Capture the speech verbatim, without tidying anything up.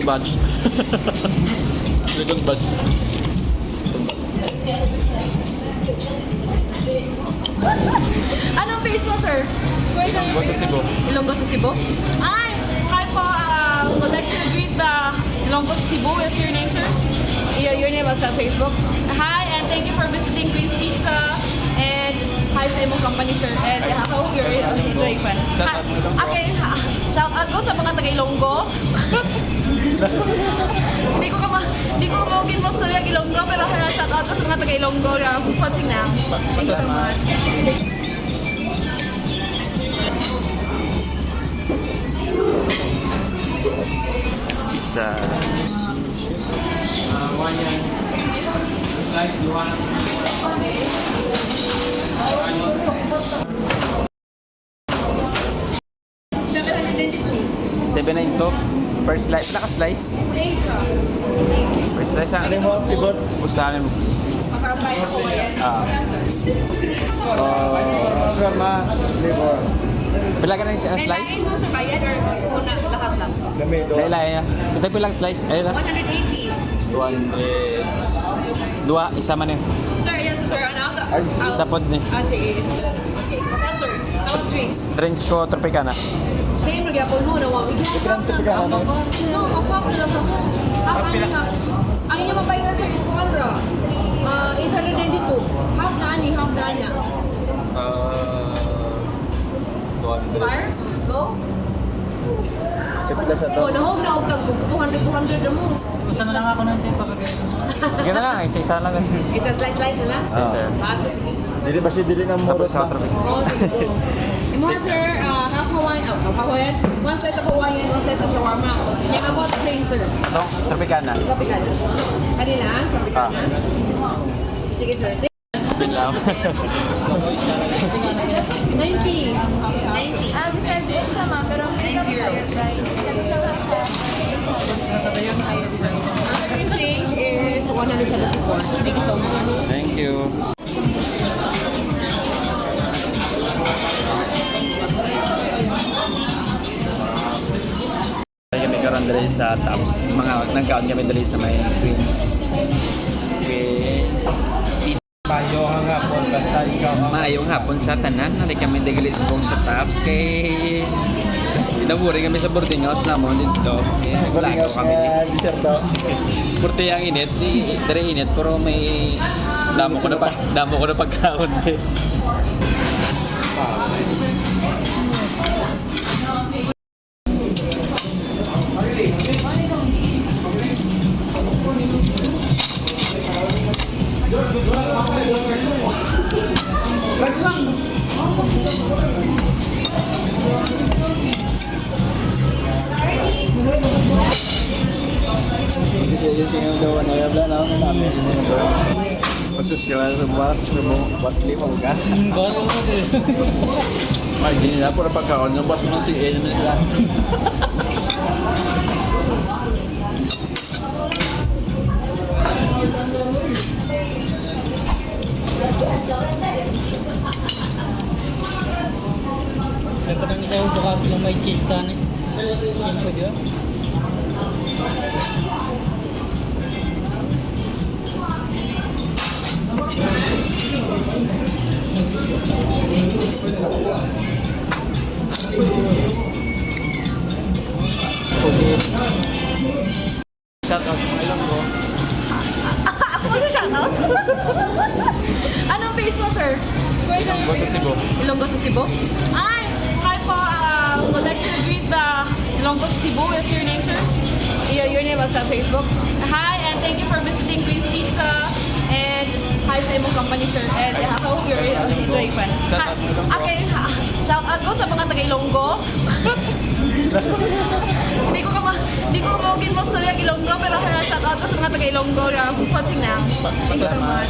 Batch. Second batch. Anong page mo, sir? Where, sir? Ilonggo sa Cebu. Ilonggo sa Cebu? Ay, hi po. Uh, would like to greet the Ilonggo sa Cebu. What's your name, sir? Your, your name was sa Facebook. Hi, and thank you for visiting Queen's Pizza. And hi sa imong company, sir. And I hope you're enjoying pa. Shout out sa Ilonggo. Okay, ha, shout out ko sa mga taga Ilonggo. Hindi ko kama, hindi ko mo ginmostorya Ilonggo, pero ha, shout out ko sa mga taga Ilonggo na who's watching now. Thank you so much. Pizza. Seven ninety-two. Seven ninety-two. Per slice. Pila ka slice? Eight, sir. Per slice, ah. Ano mo, tibot? Usahan mo. Masaslice ako ngayon. Ah. Yes, sir. Oh. Sir, ma, liver. Pila ka na yung slice? Lain mo sa bayad or una, lahat lang? Lain, lain, ah. Ito, pilang slice? Ayun, ah. One hundred eighty. One hundred. Dua, isa man yun. Sir, yes, sir. Ano ang Ay, isa pod ni. Ah, sige. Okay. Hotel, sir. Ano drinks? Drinks ko, Tropicana. Same lagi ako, no, no, no. Different Tropicana, no? No, half na lang ako. Half, half, half. Ang inyong mabayaran, sir, is kuwan, bro. Ah, eight hundred ninety-two. Half na ani, half na ana. Ah, two hundred. Fire? Go? Pila sa to? Oh, nahog na og tag two hundred, two hundred na mo. Usa na lang ako ng tip, pagkagayon. Sige na lang, isa-isa lang, eh. Isa slice-slice na lang? Isa-isa. Ah, sige. Dili ba siya, dili na mo Tapos sa traffic. Oh, sige, go. Imo, sir, ah, half Hawaiian, oh, half Hawaiian. One slice of Hawaiian, one slice of shawarma. Yung amo, plain, sir. Atong Tropicana. Tropicana. Kanila, Tropicana. Ah. Sige, sir. Yun lang. Ninety. Ninety. Ah, Mister Jun sa, ma'am, pero ang pinaka Nine zero. Sa, sa, sa, Change is one hundred seventy-four. Thank you so much. Thank you. Kami karon diri sa Tops. Mga nagkaon kami diri sa may Queens. Queens. Maayong hapon, basta ikaw ang Maayong hapon sa tanan. Nari kami diri subong sa Tops. Kay naburing kami sa boarding house namon dito. Kaya Boarding naglago house kami. Nga, desierto. Purti ang init. Di, diri init, pero may damo ko na pa, damo ko na pagkaon. Kasi yun siya daw, ano, yung plan, no? Masosyal sa bus, sa bu-, bus limo ka. Hmm, bus limo ka. Ay, di nila, puro pagkaon. Yung bus mo si Ed, nila. May pa nang isa yung baka yung may cheese tan eh. Siyempre, di ba? Shout out sa Ilonggo. Ako mo shout out? Anong page mo, sir? Where, sir? Ilonggo sa Cebu. Ilonggo sa Cebu? Ay, hi po. Uh, would like to greet the Ilonggo sa Cebu. What's your name, sir? Your, your name was sa Facebook. Hi, and thank you for visiting Queen's Pizza. And hi sa imong company, sir. And I hope you're enjoying pa. Shout out sa Ilonggo. Okay, ha, shout out ko sa mga taga Ilonggo. Hindi ko kama-, hindi ko mo ginmostorya Ilonggo, pero ha, shout out ko sa mga taga Ilonggo na who's watching now. Thank you so much.